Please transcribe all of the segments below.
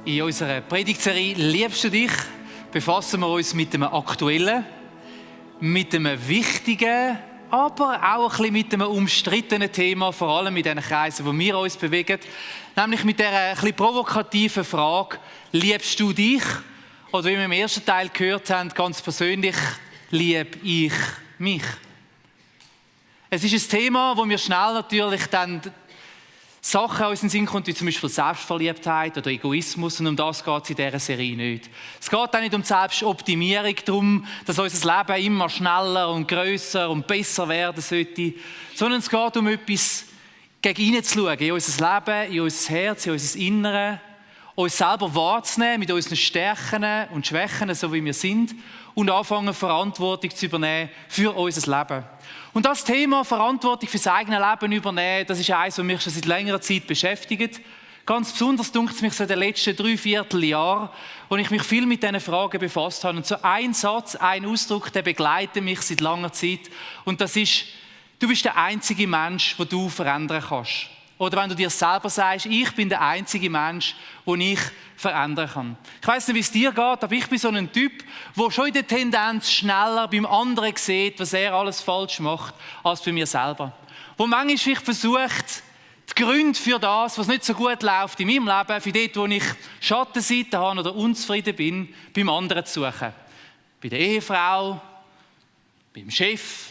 In unserer Predigtserie «Liebst du dich?» befassen wir uns mit einem aktuellen, mit einem wichtigen, aber auch ein bisschen mit einem umstrittenen Thema, vor allem in den Kreisen, wo wir uns bewegen, nämlich mit der ein bisschen provokativen Frage: Liebst du dich? Oder wie wir im ersten Teil gehört haben, ganz persönlich, liebe ich mich? Es ist ein Thema, wo wir schnell natürlich dann Sachen aus dem Sinn kommen, wie zum Beispiel Selbstverliebtheit oder Egoismus, und um das geht es in dieser Serie nicht. Es geht auch nicht um die Selbstoptimierung, darum, dass unser Leben immer schneller und grösser und besser werden sollte, sondern es geht um etwas gegen innen zu schauen, in unser Leben, in unser Herz, in unser Innere, uns selber wahrzunehmen mit unseren Stärken und Schwächen, so wie wir sind, und anfangen, Verantwortung zu übernehmen für unser Leben. Und das Thema Verantwortung für das eigene Leben übernehmen, das ist eines, was mich schon seit längerer Zeit beschäftigt. Ganz besonders dunkt es mich so in den letzten 3/4 Jahren, wo ich mich viel mit diesen Fragen befasst habe. Und so ein Satz, ein Ausdruck, der begleitet mich seit langer Zeit. Und das ist: Du bist der einzige Mensch, den du verändern kannst. Oder wenn du dir selber sagst, ich bin der einzige Mensch, den ich verändern kann. Ich weiss nicht, wie es dir geht, aber ich bin so ein Typ, der schon in der Tendenz schneller beim anderen sieht, was er alles falsch macht, als bei mir selber. Wo manchmal ich versucht, die Gründe für das, was nicht so gut läuft in meinem Leben, für dort, wo ich Schattenseiten habe oder unzufrieden bin, beim anderen zu suchen. Bei der Ehefrau, beim Chef,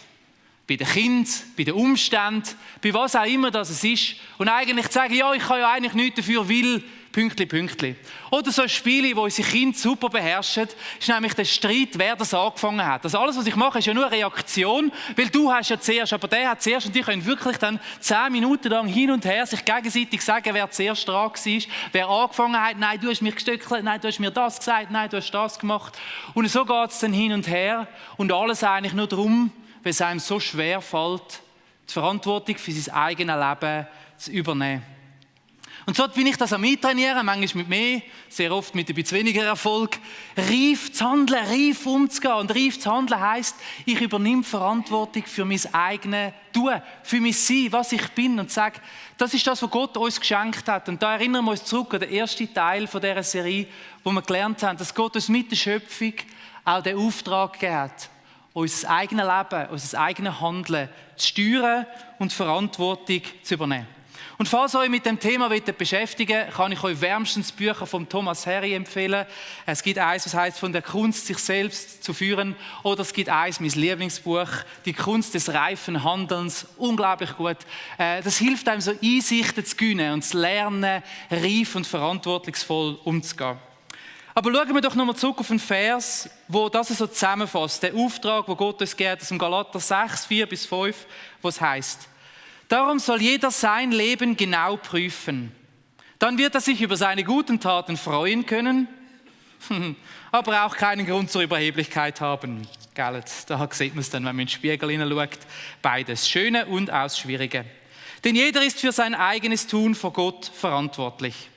bei den Kindern, bei den Umständen, bei was auch immer das ist. Und eigentlich zu sagen, ja, ich kann ja eigentlich nichts dafür, weil Pünktli. Oder so ein Spiel, wo unsere Kinder super beherrschen, ist nämlich der Streit, wer das angefangen hat. Also alles, was ich mache, ist ja nur eine Reaktion, weil du hast ja zuerst, aber der hat zuerst, und die können wirklich dann 10 Minuten lang hin und her sich gegenseitig sagen, wer zuerst dran war, wer angefangen hat, nein, du hast mich gestöckelt, nein, du hast mir das gesagt, nein, du hast das gemacht. Und so geht es dann hin und her und alles eigentlich nur darum, weil es einem so schwer fällt, die Verantwortung für sein eigenes Leben zu übernehmen. Und so bin ich das am Eintrainieren, manchmal mit mehr, sehr oft mit ein bisschen weniger Erfolg, reif zu handeln, reif umzugehen. Und reif zu handeln heisst, ich übernehme Verantwortung für mein eigenes Tun, für mein Sein, was ich bin, und sage, das ist das, was Gott uns geschenkt hat. Und da erinnern wir uns zurück an den ersten Teil von dieser Serie, wo wir gelernt haben, dass Gott uns mit der Schöpfung auch den Auftrag gegeben hat, unser eigenes Leben, unser eigenes Handeln zu steuern und Verantwortung zu übernehmen. Und falls ihr euch mit dem Thema beschäftigen wollt, kann ich euch wärmstens Bücher von Thomas Harry empfehlen. Es gibt eins, das heißt «Von der Kunst, sich selbst zu führen». Oder es gibt eins, mein Lieblingsbuch, «Die Kunst des reifen Handelns». Unglaublich gut. Das hilft einem, so Einsichten zu gewinnen und zu lernen, reif und verantwortungsvoll umzugehen. Aber schauen wir doch nochmal zurück auf einen Vers, wo das so zusammenfasst. Der Auftrag, wo Gott uns gibt, aus dem Galater 6, 4-5, wo es heißt: Darum soll jeder sein Leben genau prüfen. Dann wird er sich über seine guten Taten freuen können, aber auch keinen Grund zur Überheblichkeit haben. Gell, da sieht man es dann, wenn man in den Spiegel hineinschaut. Beides, Schöne und auch das Schwierige. Denn jeder ist für sein eigenes Tun vor Gott verantwortlich.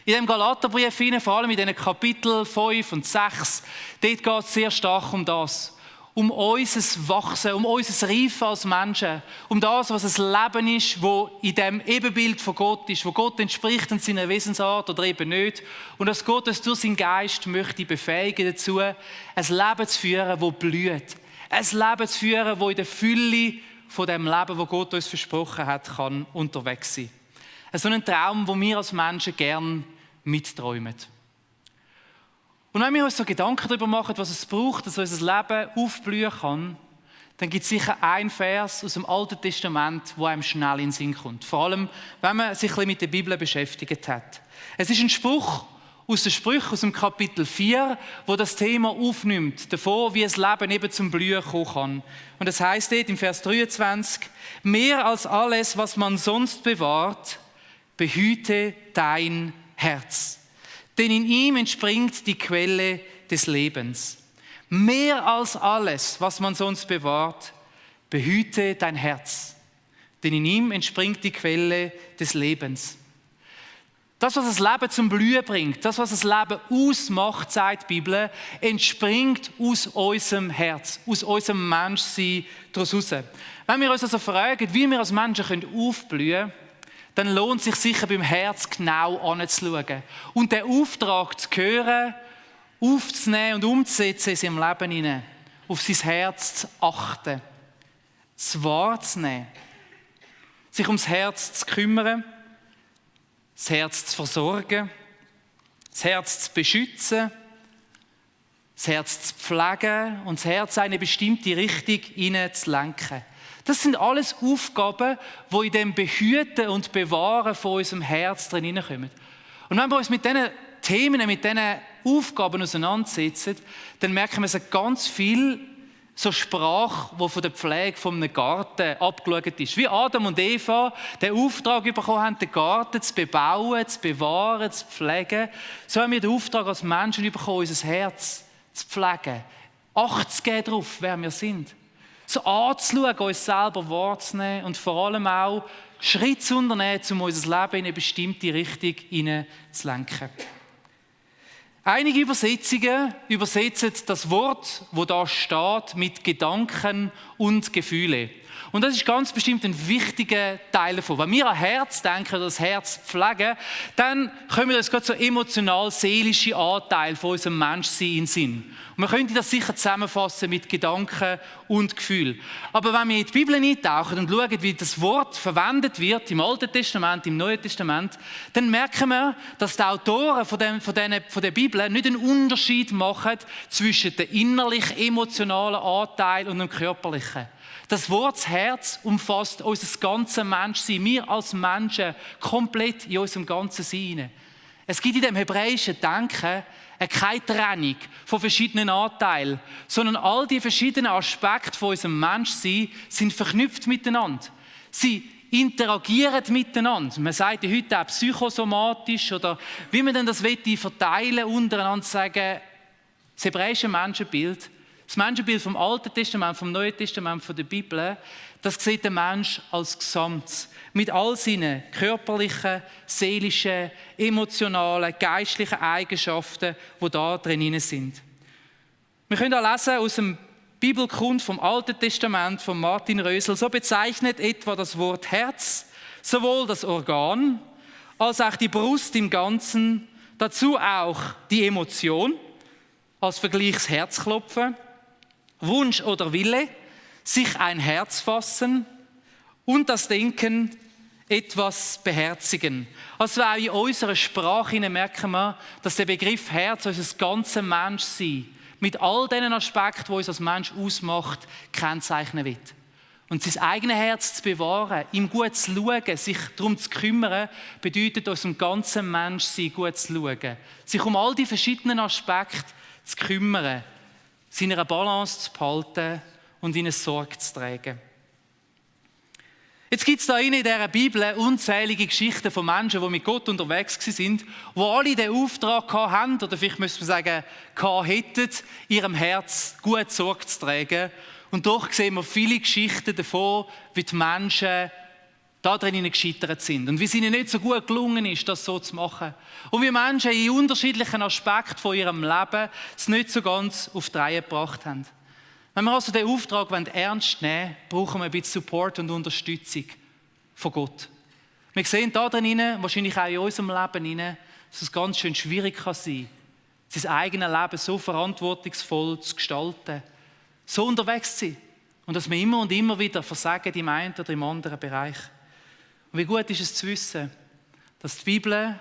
In dem Galaterbrief, vor allem in den Kapiteln 5 und 6, dort geht es sehr stark um das. Um unser Wachsen, um unser Reifen als Menschen, um das, was ein Leben ist, das in dem Ebenbild von Gott ist, wo Gott entspricht in seiner Wesensart oder eben nicht. Und dass Gott uns durch seinen Geist möchte befähigen dazu, ein Leben zu führen, das blüht. Ein Leben zu führen, das in der Fülle von dem Leben, das Gott uns versprochen hat, kann unterwegs sein. So ein Traum, den wir als Menschen gerne mitträumen. Und wenn wir uns so Gedanken darüber machen, was es braucht, dass unser Leben aufblühen kann, dann gibt es sicher einen Vers aus dem Alten Testament, der einem schnell in den Sinn kommt. Vor allem, wenn man sich ein bisschen mit der Bibel beschäftigt hat. Es ist ein Spruch aus den Sprüchen, aus dem Kapitel 4, wo das Thema aufnimmt, davon, wie das Leben eben zum Blühen kommen kann. Und es heisst dort im Vers 23, mehr als alles, was man sonst bewahrt, behüte dein Herz. Denn in ihm entspringt die Quelle des Lebens. Mehr als alles, was man sonst bewahrt, behüte dein Herz. Denn in ihm entspringt die Quelle des Lebens. Das, was das Leben zum Blühen bringt, das, was das Leben ausmacht, sagt die Bibel, entspringt aus unserem Herz, aus unserem Menschsein daraus heraus. Wenn wir uns also fragen, wie wir als Menschen aufblühen können, dann lohnt es sich sicher beim Herz genau anzuschauen. Und den Auftrag zu hören, aufzunehmen und umzusetzen in seinem Leben hinein. Auf sein Herz zu achten. Es wahrzunehmen. Sich ums Herz zu kümmern. Das Herz zu versorgen. Das Herz zu beschützen. Das Herz zu pflegen und das Herz in eine bestimmte Richtung hineinzulenken. Das sind alles Aufgaben, die in dem Behüten und Bewahren von unserem Herz drin hineinkommen. Und wenn wir uns mit diesen Themen, mit diesen Aufgaben auseinandersetzen, dann merken wir, es hat ganz viel so Sprache, die von der Pflege von einem Garten abgeschaut ist. Wie Adam und Eva den Auftrag bekommen haben, den Garten zu bebauen, zu bewahren, zu pflegen, so haben wir den Auftrag als Menschen bekommen, unser Herz zu pflegen, Acht zu geben darauf, wer wir sind. So anzuschauen, uns selber wahrzunehmen und vor allem auch Schritte zu unternehmen, um unser Leben in eine bestimmte Richtung hineinzulenken. Einige Übersetzungen übersetzen das Wort, das da steht, mit Gedanken und Gefühle. Und das ist ganz bestimmt ein wichtiger Teil davon. Wenn wir an Herz denken oder das Herz pflegen, dann kommen wir uns gerade so emotional-seelische Anteile von unserem Menschsein in den Sinn. Und man könnte das sicher zusammenfassen mit Gedanken und Gefühl. Aber wenn wir in die Bibel eintauchen und schauen, wie das Wort verwendet wird, im Alten Testament, im Neuen Testament, dann merken wir, dass die Autoren von der Bibel nicht einen Unterschied machen zwischen dem innerlich-emotionalen Anteil und dem körperlichen. Das Wort das Herz umfasst unser ganzes Menschsein. Wir als Menschen komplett in unserem ganzen Sein. Es gibt in dem hebräischen Denken keine Trennung von verschiedenen Anteilen, sondern all die verschiedenen Aspekte von unserem Menschsein sind verknüpft miteinander. Sie interagieren miteinander. Man sagt ja heute auch psychosomatisch oder wie man denn das verteilen untereinander sagen, das hebräische Menschenbild. Das Menschenbild vom Alten Testament, vom Neuen Testament, von der Bibel, das sieht der Mensch als Gesamt. Mit all seinen körperlichen, seelischen, emotionalen, geistlichen Eigenschaften, die da drin sind. Wir können auch lesen aus dem Bibelkund vom Alten Testament von Martin Rösel, so bezeichnet etwa das Wort Herz sowohl das Organ als auch die Brust im Ganzen, dazu auch die Emotion, als Vergleich das Herzklopfen, Wunsch oder Wille, sich ein Herz fassen und das Denken etwas beherzigen. Also auch in unserer Sprache merken wir, dass der Begriff Herz unser ganzes Menschsein mit all diesen Aspekten, die uns als Mensch ausmacht, kennzeichnen wird. Und sein eigenes Herz zu bewahren, ihm gut zu schauen, sich darum zu kümmern, bedeutet unserem ganzen Menschsein gut zu schauen. Sich um all die verschiedenen Aspekte zu kümmern, seine Balance zu behalten und ihnen Sorge zu tragen. Jetzt gibt es da in dieser Bibel unzählige Geschichten von Menschen, die mit Gott unterwegs waren, die alle den Auftrag hatten, oder vielleicht müsste man sagen, hätten, ihrem Herz gut Sorge zu tragen. Und doch sehen wir viele Geschichten davon, wie die Menschen da drinnen gescheitert sind und wie es ihnen nicht so gut gelungen ist, das so zu machen. Und wie Menschen in unterschiedlichen Aspekten von ihrem Leben es nicht so ganz auf die Reihe gebracht haben. Wenn wir also den Auftrag ernst nehmen wollen, brauchen wir ein bisschen Support und Unterstützung von Gott. Wir sehen da drinnen, wahrscheinlich auch in unserem Leben, dass es ganz schön schwierig kann sein, sein eigenes Leben so verantwortungsvoll zu gestalten, so unterwegs zu sein und dass wir immer und immer wieder versagen im einen oder im anderen Bereich. Und wie gut ist es zu wissen, dass die Bibel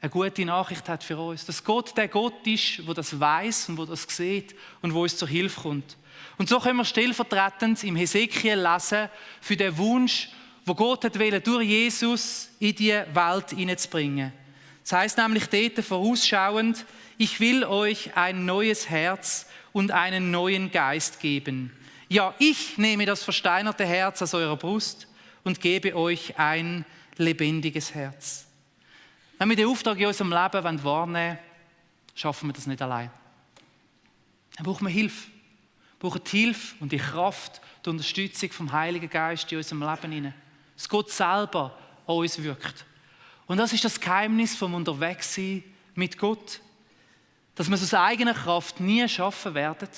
eine gute Nachricht hat für uns. Dass Gott der Gott ist, der das weiß und der das sieht und wo uns zur Hilfe kommt. Und so können wir stellvertretend im Hesekiel lesen für den Wunsch, wo Gott wollte, durch Jesus in die Welt hineinzubringen. Das heisst nämlich dort vorausschauend, ich will euch ein neues Herz und einen neuen Geist geben. Ja, ich nehme das versteinerte Herz aus eurer Brust und gebe euch ein lebendiges Herz. Wenn wir den Auftrag in unserem Leben wahrnehmen wollen, schaffen wir das nicht allein. Dann brauchen wir Hilfe. Wir brauchen die Hilfe und die Kraft, die Unterstützung vom Heiligen Geist in unserem Leben hinein. Dass Gott selber an uns wirkt. Und das ist das Geheimnis vom Unterwegssein mit Gott. Dass wir es aus eigener Kraft nie schaffen werden.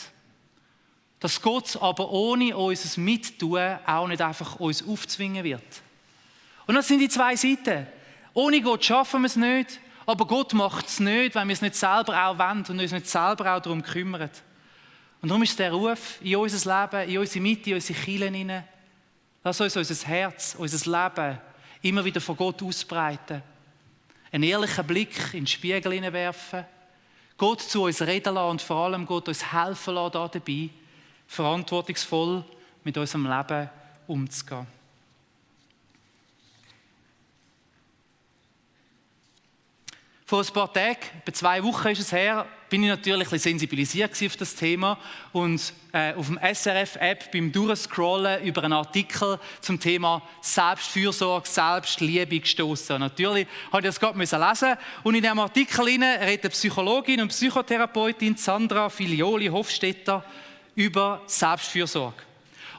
Dass Gott aber ohne unser Mittun auch nicht einfach uns aufzwingen wird. Und das sind die zwei Seiten. Ohne Gott schaffen wir es nicht, aber Gott macht es nicht, wenn wir es nicht selber auch wollen und uns nicht selber auch darum kümmern. Und darum ist der Ruf in unser Leben, in unsere Mitte, in unsere Kirchen hinein. Lass uns unser Herz, unser Leben immer wieder vor Gott ausbreiten. Einen ehrlichen Blick in den Spiegel hineinwerfen. Gott zu uns reden lassen und vor allem Gott uns helfen lassen dabei, verantwortungsvoll mit unserem Leben umzugehen. Vor ein paar Tagen, etwa 2 Wochen ist es her, bin ich natürlich ein bisschen sensibilisiert auf das Thema und auf dem SRF-App beim Durchscrollen über einen Artikel zum Thema Selbstfürsorge, Selbstliebe gestoßen. Natürlich habe ich das gerade lesen und in diesem Artikel redet die Psychologin und Psychotherapeutin Sandra Filioli-Hofstetter über Selbstfürsorge.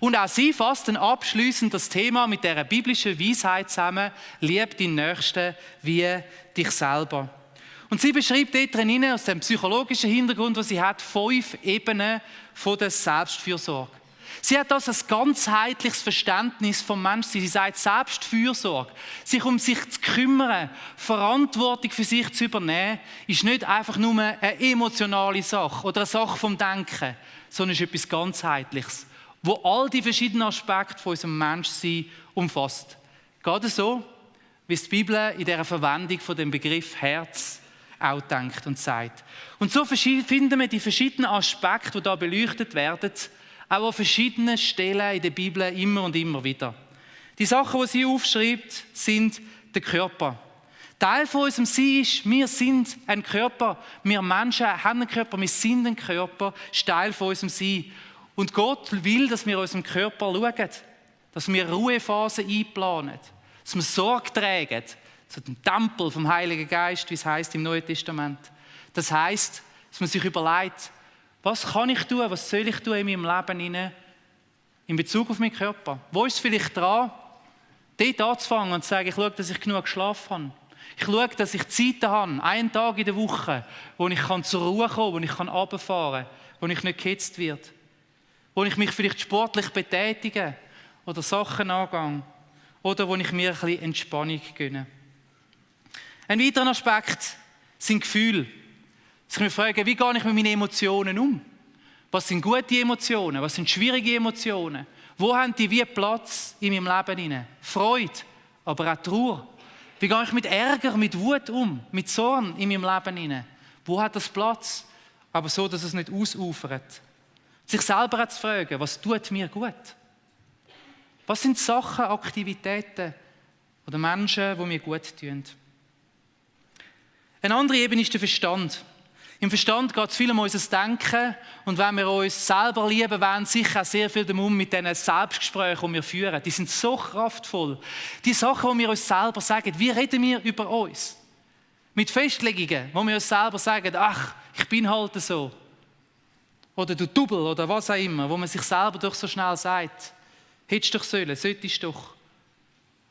Und auch sie fasst dann abschliessend das Thema mit dieser biblischen Weisheit zusammen: Lieb deinen Nächsten wie dich selber. Und sie beschreibt dort drin, aus dem psychologischen Hintergrund, den sie hat, 5 Ebenen von der Selbstfürsorge. Sie hat das als ganzheitliches Verständnis vom Menschsein. Sie sagt, Selbstfürsorge, sich um sich zu kümmern, Verantwortung für sich zu übernehmen, ist nicht einfach nur eine emotionale Sache oder eine Sache vom Denken, sondern ist etwas Ganzheitliches, wo all die verschiedenen Aspekte von unserem Menschsein umfasst. Gerade so, wie es die Bibel in dieser Verwendung von dem Begriff Herz auch denkt und sagt. Und so finden wir die verschiedenen Aspekte, die da beleuchtet werden, auch an verschiedenen Stellen in der Bibel immer und immer wieder. Die Sachen, die sie aufschreibt, sind der Körper. Teil von unserem Sein ist, wir sind ein Körper. Wir Menschen haben einen Körper, wir sind ein Körper, ist Teil von unserem Sein. Und Gott will, dass wir unserem Körper schauen, dass wir Ruhephasen einplanen, dass wir Sorge tragen, zu dem Tempel vom Heiligen Geist, wie es heißt im Neuen Testament. Das heisst, dass man sich überlegt, was kann ich tun, was soll ich tun in meinem Leben hinein, in Bezug auf meinen Körper? Wo ist es vielleicht dran, dort anzufangen und zu sagen, ich schaue, dass ich genug geschlafen habe. Ich schaue, dass ich Zeiten habe, einen Tag in der Woche, wo ich zur Ruhe kommen kann, wo ich runterfahren kann, wo ich nicht gehetzt werde, wo ich mich vielleicht sportlich betätige oder Sachen angehe oder wo ich mir ein bisschen Entspannung gönne. Ein weiterer Aspekt sind Gefühle. Ich mich fragen, wie gehe ich mit meinen Emotionen um? Was sind gute Emotionen? Was sind schwierige Emotionen? Wo haben die wie Platz in meinem Leben hinein? Freude, aber auch Trauer. Wie gehe ich mit Ärger, mit Wut um? Mit Zorn in meinem Leben hinein? Wo hat das Platz? Aber so, dass es nicht ausufert. Sich selber auch zu fragen, was tut mir gut? Was sind Sachen, Aktivitäten oder Menschen, die mir gut tun? Eine andere Ebene ist der Verstand. Im Verstand geht es viel um unser Denken und wenn wir uns selber lieben wollen, sicher auch sehr viel darum mit diesen Selbstgesprächen, die wir führen. Die sind so kraftvoll. Die Sachen, die wir uns selber sagen, wie reden wir über uns? Mit Festlegungen, wo wir uns selber sagen, ach, ich bin halt so. Oder du Double oder was auch immer, wo man sich selber doch so schnell sagt, hättest du doch sollen, solltest du doch.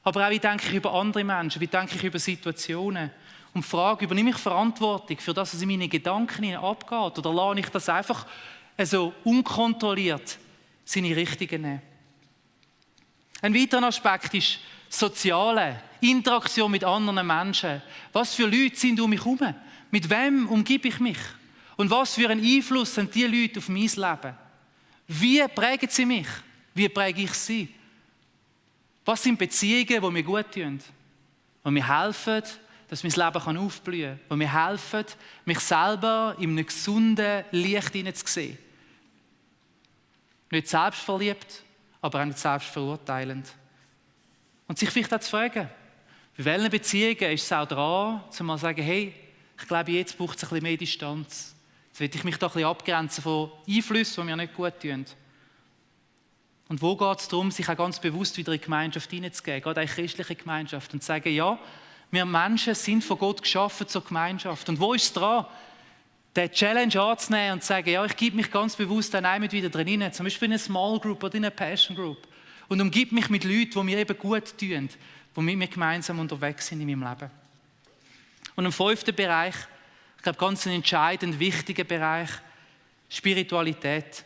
Aber auch, wie denke ich über andere Menschen, wie denke ich über Situationen? Und die Frage, übernehme ich Verantwortung für das, was in meinen Gedanken abgeht? Oder lasse ich das einfach so unkontrolliert seine Richtung nehmen? Ein weiterer Aspekt ist soziale Interaktion mit anderen Menschen. Was für Leute sind um mich herum? Mit wem umgebe ich mich? Und was für einen Einfluss haben diese Leute auf mein Leben? Wie prägen sie mich? Wie präge ich sie? Was sind Beziehungen, die mir gut tun? Die mir helfen, dass mein Leben aufblühen kann, die mir helfen, mich selber in einem gesunden Licht hineinzusehen. Nicht selbstverliebt, aber auch nicht selbstverurteilend. Und sich vielleicht auch zu fragen, bei welchen Beziehungen ist es auch dran, zu mal sagen, hey, ich glaube, jetzt braucht es ein bisschen mehr Distanz. Jetzt will ich mich da ein bisschen abgrenzen von Einflüssen, die mir nicht gut tun. Und wo geht es darum, sich auch ganz bewusst wieder in die Gemeinschaft hineinzugehen, gerade in die christliche Gemeinschaft, und zu sagen, ja, wir Menschen sind von Gott geschaffen zur Gemeinschaft. Und wo ist es dran, den Challenge anzunehmen und zu sagen, ja, ich gebe mich ganz bewusst dann einmal wieder drin rein, zum Beispiel in eine Small Group oder in eine Passion Group, und umgib mich mit Leuten, die mir eben gut tun, die mit mir gemeinsam unterwegs sind in meinem Leben. Und im 5. Bereich, ich glaube, ganz ein entscheidend wichtiger Bereich, Spiritualität.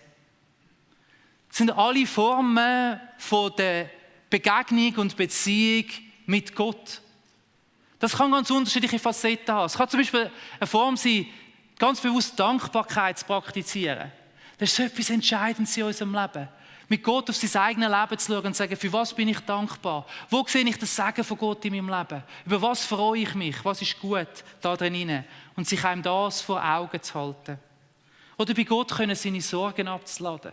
Das sind alle Formen von der Begegnung und Beziehung mit Gott. Das kann ganz unterschiedliche Facetten haben. Es kann zum Beispiel eine Form sein, ganz bewusst Dankbarkeit zu praktizieren. Das ist so etwas Entscheidendes in unserem Leben. Mit Gott auf sein eigenes Leben zu schauen und zu sagen, für was bin ich dankbar? Wo sehe ich das Segen von Gott in meinem Leben? Über was freue ich mich? Was ist gut da drin? Und sich einem das vor Augen zu halten. Oder bei Gott können seine Sorgen abzuladen.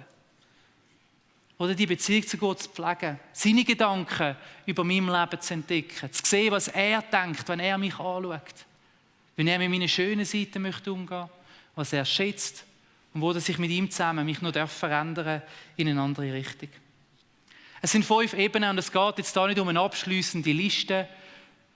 Oder die Beziehung zu Gott zu pflegen. Seine Gedanken über mein Leben zu entdecken. Zu sehen, was er denkt, wenn er mich anschaut. Wenn er mit meinen schönen Seiten möchte umgehen, was er schätzt und wo ich mit ihm zusammen mich noch verändern in eine andere Richtung. Es sind 5 Ebenen und es geht jetzt da nicht um eine abschliessende Liste.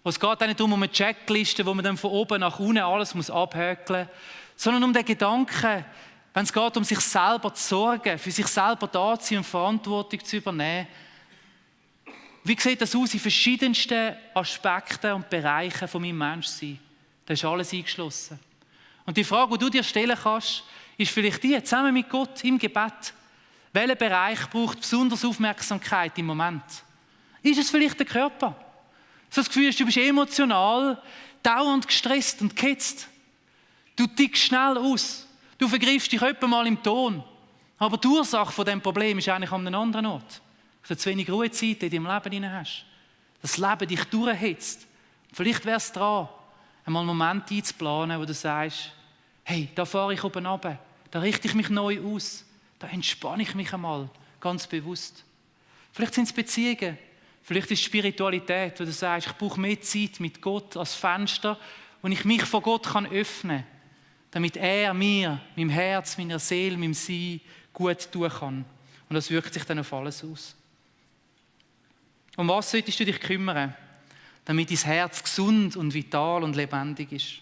Es geht auch nicht um eine Checkliste, wo man dann von oben nach unten alles abhäkeln muss, sondern um den Gedanken, wenn es geht, um sich selber zu sorgen, für sich selber da zu sein und Verantwortung zu übernehmen. Wie sieht das aus in verschiedensten Aspekten und Bereichen von meinem Menschsein? Da ist alles eingeschlossen. Und die Frage, die du dir stellen kannst, ist vielleicht die, zusammen mit Gott im Gebet. Welcher Bereich braucht besonders Aufmerksamkeit im Moment? Ist es vielleicht der Körper? So das Gefühl ist, du bist emotional, dauernd gestresst und gehetzt. Du tickst schnell aus. Du vergreifst dich etwa mal im Ton. Aber die Ursache von diesem Problem ist eigentlich an einem anderen Ort. Dass du zu wenig Ruhezeit in deinem Leben hast. Dass das Leben dich durchhetzt. Vielleicht wäre es dran, einmal einen Moment einzuplanen, wo du sagst, hey, da fahre ich oben runter, da richte ich mich neu aus, da entspanne ich mich einmal, ganz bewusst. Vielleicht sind es Beziehungen, vielleicht ist es Spiritualität, wo du sagst, ich brauche mehr Zeit mit Gott als Fenster, wo ich mich vor Gott öffnen kann, damit er mir, meinem Herz, meiner Seele, meinem Sein gut tun kann. Und das wirkt sich dann auf alles aus. Um was solltest du dich kümmern, damit dein Herz gesund und vital und lebendig ist?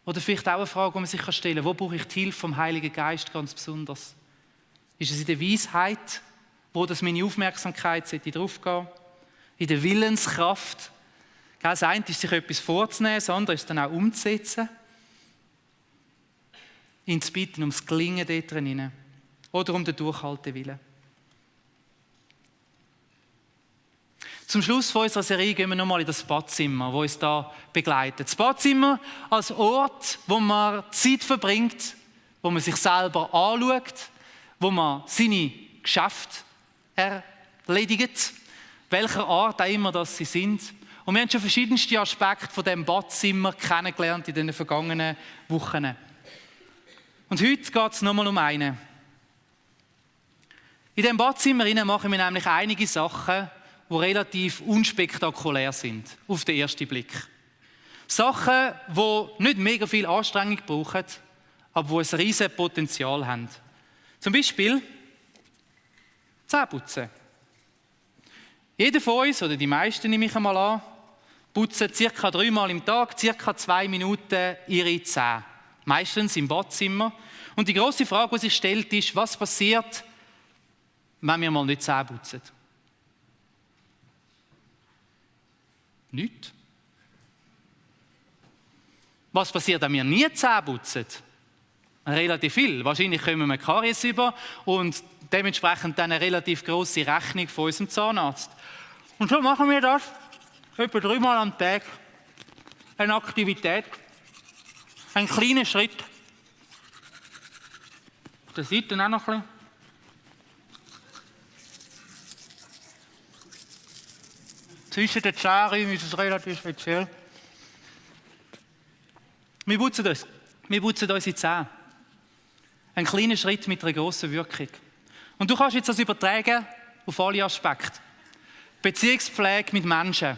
Oder vielleicht auch eine Frage, die man sich stellen kann, wo brauche ich die Hilfe vom Heiligen Geist ganz besonders? Ist es in der Weisheit, wo das meine Aufmerksamkeit drauf gehen sollte? In der Willenskraft? Das eine ist, sich etwas vorzunehmen, das andere ist dann auch umzusetzen. Ihn zu bitten, ums Gelingen dort drin. Oder um den Durchhaltewillen. Zum Schluss von unserer Serie gehen wir nochmal in das Badzimmer, das uns da begleitet. Das Badzimmer als Ort, wo man Zeit verbringt, wo man sich selber anschaut, wo man seine Geschäfte erledigt, welcher Art auch immer das sie sind. Und wir haben schon verschiedenste Aspekte von diesem Badzimmer kennengelernt in den vergangenen Wochen. Und heute geht es nochmal um einen. In diesem Badzimmer machen wir nämlich einige Sachen, die relativ unspektakulär sind, auf den ersten Blick. Sachen, die nicht mega viel Anstrengung brauchen, aber die ein riesiges Potenzial haben. Zum Beispiel Zähneputzen. Jeder von uns, oder die meisten nehme ich einmal an, putzen ca. 3 Mal im Tag, ca. 2 Minuten ihre Zähne. Meistens im Badzimmer. Und die grosse Frage, die sich stellt, ist, was passiert, wenn wir mal nicht Zähne putzen? Nichts. Was passiert, wenn wir nie Zähne putzen? Relativ viel. Wahrscheinlich kommen wir Karies über und dementsprechend dann eine relativ grosse Rechnung von unserem Zahnarzt. Und so machen wir das etwa 3 Mal am Tag. Eine Aktivität. Ein kleiner Schritt. Auf der Seite auch noch ein bisschen. Zwischen den Zähnen ist es relativ speziell. Wir putzen unsere Zähne. Ein kleiner Schritt mit einer grossen Wirkung. Und du kannst jetzt das übertragen auf alle Aspekte. Beziehungspflege mit Menschen.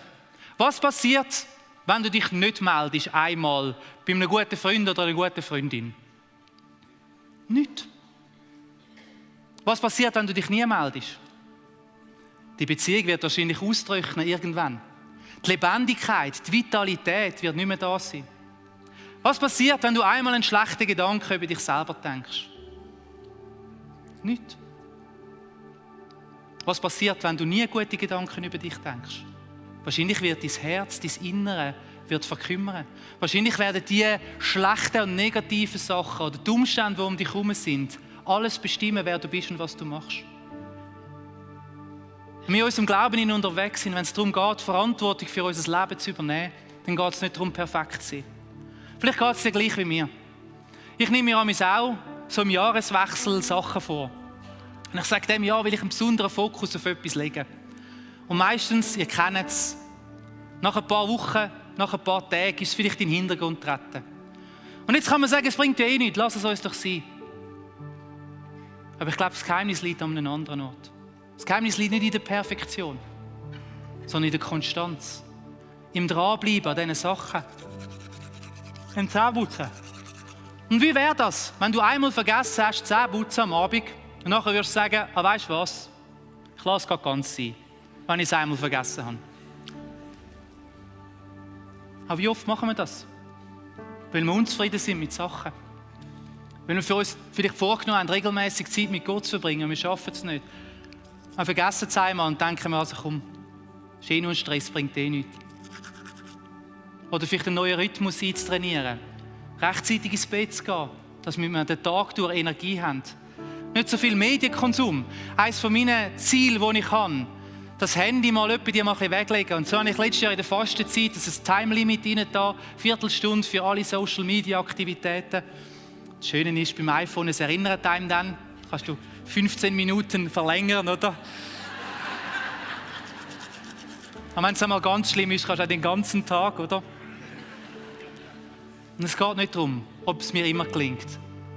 Was passiert, wenn du dich nicht meldest, einmal bei einem guten Freund oder einer guten Freundin? Nichts. Was passiert, wenn du dich nie meldest? Die Beziehung wird wahrscheinlich austrocknen irgendwann. Die Lebendigkeit, die Vitalität wird nicht mehr da sein. Was passiert, wenn du einmal einen schlechten Gedanken über dich selber denkst? Nichts. Was passiert, wenn du nie gute Gedanken über dich denkst? Wahrscheinlich wird dein Herz, dein Innere wird verkümmern. Wahrscheinlich werden die schlechten und negativen Sachen oder die Umstände, die um dich herum sind, alles bestimmen, wer du bist und was du machst. Wenn wir in unserem Glauben unterwegs sind, wenn es darum geht, Verantwortung für unser Leben zu übernehmen, dann geht es nicht darum, perfekt zu sein. Vielleicht geht es dir gleich wie mir. Ich nehme mir auch so im Jahreswechsel Sachen vor. Und ich sage dem Jahr, will ich einen besonderen Fokus auf etwas legen. Und meistens, ihr kennt es, nach ein paar Wochen, nach ein paar Tagen ist es vielleicht in den Hintergrund treten. Und jetzt kann man sagen, es bringt ja eh nichts, lass es uns doch sein. Aber ich glaube, das Geheimnis liegt an einem anderen Ort. Das Geheimnis liegt nicht in der Perfektion, sondern in der Konstanz. Im Dranbleiben an diesen Sachen. Ein Zähneputzen. Und wie wäre das, wenn du einmal vergessen hast, Zähneputzen am Abend und nachher würdest du sagen, weißt du was, ich lasse es gerade ganz sein, wenn ich es einmal vergessen habe. Aber wie oft machen wir das? Weil wir unzufrieden sind mit Sachen. Weil wir für uns vielleicht vorgenommen haben, regelmäßig Zeit mit Gott zu verbringen, und wir schaffen es nicht. Wir vergessen es einmal und denken wir also, komm, Schien und Stress bringt eh nichts. Oder vielleicht einen neuen Rhythmus einzutrainieren. Rechtzeitig ins Bett zu gehen, dass wir den Tag durch Energie haben. Nicht so viel Medienkonsum. Eines von meinen Zielen, die ich habe, das Handy mal ein bisschen weglegen. Und so habe ich letztes Jahr in der Fastenzeit ein Time-Limit rein da, Viertelstunde für alle Social-Media-Aktivitäten. Das Schöne ist, beim iPhone, es erinnert einem dann, kannst du 15 Minuten verlängern, oder? Aber wenn es einmal ganz schlimm ist, kannst du auch den ganzen Tag, oder? Und es geht nicht darum, ob es mir immer gelingt.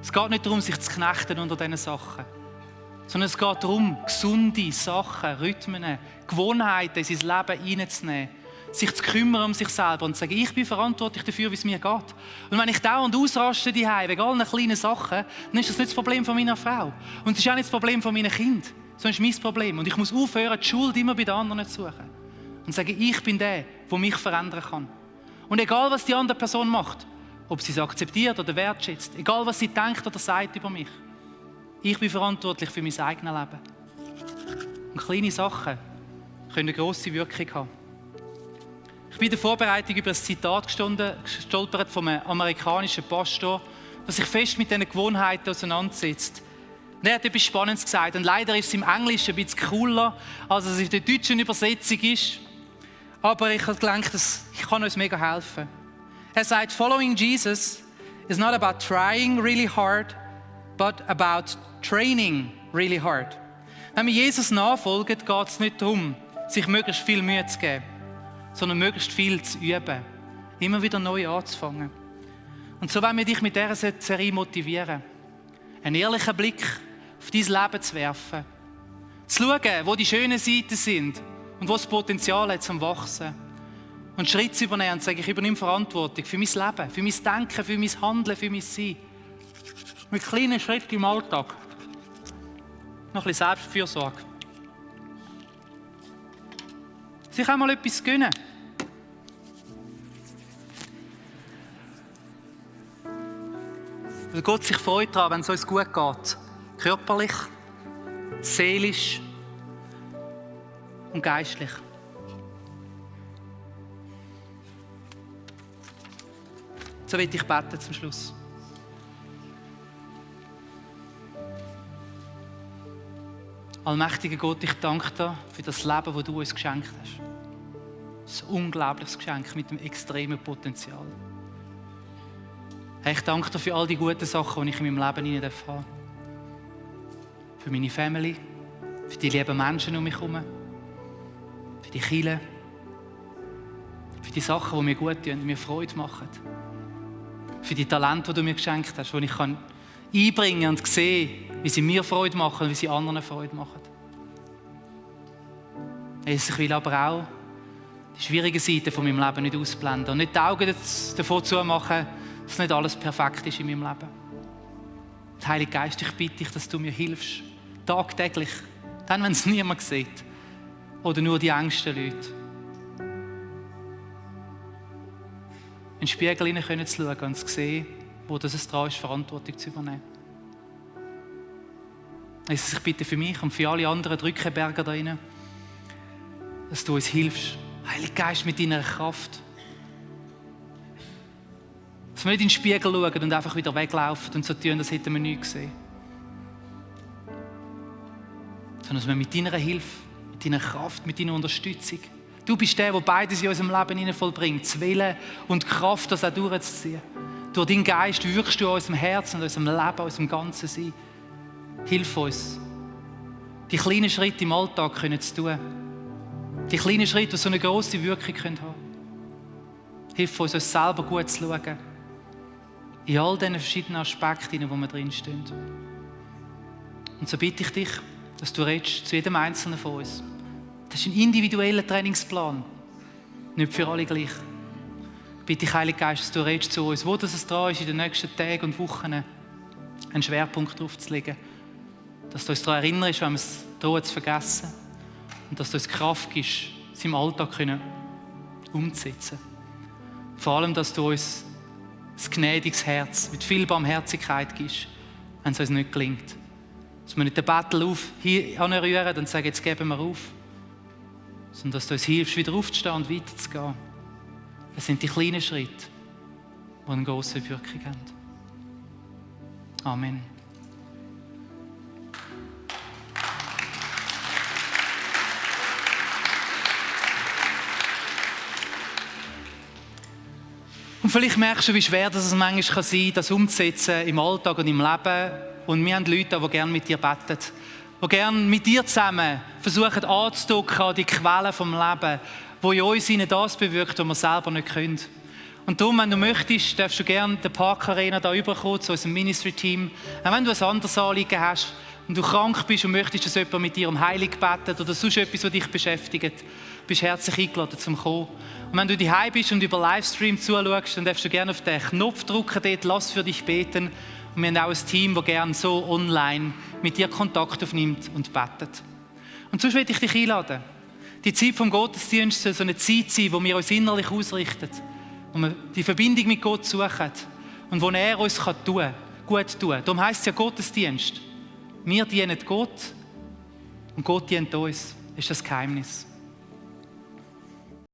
Es geht nicht darum, sich zu knechten unter diesen Sachen. Sondern es geht darum, gesunde Sachen, Rhythmen, Gewohnheiten in sein Leben reinzunehmen. Sich zu kümmern um sich selber und zu sagen, ich bin verantwortlich dafür, wie es mir geht. Und wenn ich dauernd ausraste daheim wegen allen kleinen Sachen, dann ist das nicht das Problem von meiner Frau. Und es ist auch nicht das Problem von meinen Kindern, sondern es ist mein Problem. Und ich muss aufhören, die Schuld immer bei den anderen zu suchen. Und sagen, ich bin der, der mich verändern kann. Und egal, was die andere Person macht, ob sie es akzeptiert oder wertschätzt, egal, was sie denkt oder sagt über mich, ich bin verantwortlich für mein eigenes Leben. Und kleine Sachen können eine grosse Wirkung haben. Ich bin in der Vorbereitung über ein Zitat gestolpert von einem amerikanischen Pastor, der sich fest mit diesen Gewohnheiten auseinandersetzt. Und er hat etwas Spannendes gesagt. Und leider ist es im Englischen ein bisschen cooler, als es in der deutschen Übersetzung ist. Aber ich habe gedacht, ich kann uns mega helfen. Er sagt, following Jesus is not about trying really hard, but about training really hard. Wenn wir Jesus nachfolgen, geht es nicht darum, sich möglichst viel Mühe zu geben, sondern möglichst viel zu üben. Immer wieder neu anzufangen. Und so wollen wir dich mit dieser Serie motivieren. Einen ehrlichen Blick auf dein Leben zu werfen. Zu schauen, wo die schönen Seiten sind und wo das Potenzial hat zum Wachsen. Und Schritte zu übernehmen und zu sagen, ich übernehme Verantwortung für mein Leben, für mein Denken, für mein Handeln, für mein Sein. Mit kleinen Schritten im Alltag. Noch ein bisschen Selbstfürsorge. Sich einmal etwas gönnen. Weil Gott sich freut daran, wenn es uns gut geht. Körperlich, seelisch und geistlich. So will ich beten zum Schluss. Allmächtiger Gott, ich danke dir für das Leben, das du uns geschenkt hast. Das ist ein unglaubliches Geschenk mit einem extremen Potenzial. Hey, ich danke dir für all die guten Sachen, die ich in meinem Leben haben darf. Für meine Family, für die lieben Menschen um mich herum, für die Kirche, für die Sachen, die mir gut tun, die mir Freude machen. Für die Talente, die du mir geschenkt hast, die ich einbringen kann und sehen, wie sie mir Freude machen und wie sie anderen Freude machen. Jesus, ich will aber auch die schwierigen Seiten von meinem Leben nicht ausblenden und nicht die Augen davor zumachen, dass nicht alles perfekt ist in meinem Leben. Heiliger Geist, ich bitte dich, dass du mir hilfst, tagtäglich, dann, wenn es niemand sieht oder nur die engsten Leute, in den Spiegel hinein zu schauen und zu sehen, wo es dran ist, Verantwortung zu übernehmen. Jesus, ich bitte für mich und für alle anderen Drückenberger da rein, dass du uns hilfst, Heiliger Geist, mit deiner Kraft. Dass wir nicht in den Spiegel schauen und einfach wieder weglaufen und so tun, als hätten wir nichts gesehen. Sondern dass wir mit deiner Hilfe, mit mit deiner Kraft, mit deiner Unterstützung. Du bist der beides in unserem Leben hinein vollbringt. Das Willen und die Kraft, das auch durchzuziehen. Durch deinen Geist wirkst du an unserem Herzen, an unserem Leben, an unserem ganzen Sein. Hilf uns, die kleinen Schritte im Alltag zu tun. Die kleinen Schritte, die so eine grosse Wirkung haben können. Hilf uns selber gut zu schauen. In all diesen verschiedenen Aspekten, in denen wir drinstehen. Und so bitte ich dich, dass du redest zu jedem Einzelnen von uns. Das ist ein individueller Trainingsplan. Nicht für alle gleich. Ich bitte dich, Heiliger Geist, dass du redest zu uns, wo das es dran ist, in den nächsten Tagen und Wochen einen Schwerpunkt drauf zu legen. Dass du uns daran erinnerst, wenn wir es drohen zu vergessen. Und dass du uns Kraft gibst, es im Alltag umzusetzen. Vor allem, dass du uns ein gnädiges Herz mit viel Barmherzigkeit gibst, wenn es uns nicht gelingt. Dass wir nicht den Battle hier anrühren und sagen, jetzt geben wir auf. Sondern dass du uns hilfst, wieder aufzustehen und weiterzugehen. Das sind die kleinen Schritte, die eine grosse Wirkung haben. Amen. Und vielleicht merkst du, wie schwer es manchmal sein kann, das umzusetzen im Alltag und im Leben. Und wir haben Leute, die gerne mit dir beten, die gerne mit dir zusammen versuchen anzudocken an die Quellen des Lebens, die in uns das bewirkt, was wir selber nicht können. Und darum, wenn du möchtest, darfst du gerne den Park Arena da rüberkommen, zu unserem Ministry-Team. Auch wenn du ein anderes Anliegen hast und du krank bist und möchtest, dass jemand mit dir um Heilung betet oder sonst etwas, was dich beschäftigt, bist du herzlich eingeladen, zum kommen. Und wenn du daheim bist und über Livestream zuschaust, dann darfst du gerne auf den Knopf drücken, dort «Lass für dich beten». Und wir haben auch ein Team, das gerne so online mit dir Kontakt aufnimmt und betet. Und sonst möchte ich dich einladen. Die Zeit vom Gottesdienst soll so eine Zeit sein, wo wir uns innerlich ausrichten, wo wir die Verbindung mit Gott suchen und wo er uns gut tun kann. Darum heisst es ja Gottesdienst. Wir dienen Gott und Gott dient uns. Das ist das Geheimnis.